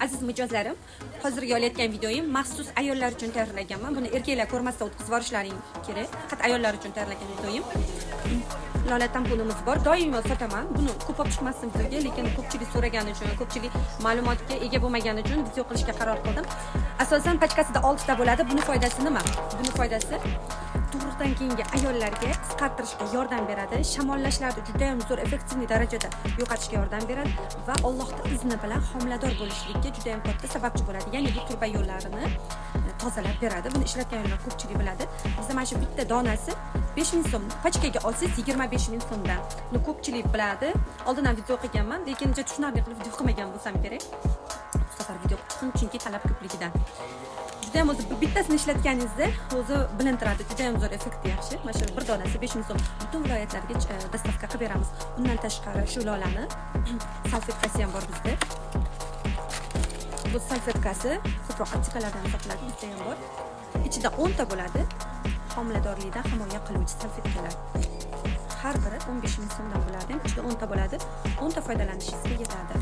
Aziz mijozlarim, hozirgi olayotgan videoyim maxsus ayollar uchun tayyorlaganman. Buni erkaklar ko'rmasdan o'tkazib yuborishlaring kerak. Faqat ayollar uchun tayyorlagan videoyim. Lola tamponimiz bor. Doimo sotaman. Buni ko'p olib chiqmasdim videoga, lekin ko'pchilik so'ragani uchun, ko'pchilik ma'lumotga ega bo'lmagani uchun video qilishga qaror qildim. Asosan pachkasida 6 ta bo'ladi. Buni foydasi nima? Buni foydasi tug'ruqdan keyingi ayollarga qisqartirishga yordam beradi, shamollashlarni juda ham zo'r, эффективный darajada yo'qotishga yordam beradi va Allohni izni bilan homilador bo'lishlikka juda ham katta sababchi bo'ladi. Ya'ni bu truba yo'llarini tozalab beradi. Buni ishlatgan ayollar ko'pchilik biladi. Bizda mana shu bitta donasi 5000 so'm, pachkaga olsangiz 25 000 so'mdan. Buni ko'pchilik biladi. Oldin ham video qilganman, lekin uncha tushunarli qilib video qilmagan bo'lsam kerak. Bu safar video qilib chiqdim, chunki talab ko'pligidan. Juda ham o'zi bittasini ishlatganingizda o'zi bilintiradi, juda ham zo'r, effekti yaxshi. Mana shu bir donasi 5000 so'm, butun viloyatlarga доставка qilib beramiz. Undan tashqari shu lolani salfetkasi ham bor bizda. Bu salfetkasi ko'proq aptekalarda ham sotiladi, bizda ham bor. Ichida 10 ta bo'ladi, homiladorlikdan himoya qiluvchi salfetkalar. Har biri 15 000 so'mdan bo'ladi. Ichida 10 ta bo'ladi, 10 ta foydalanishingizga yetadi.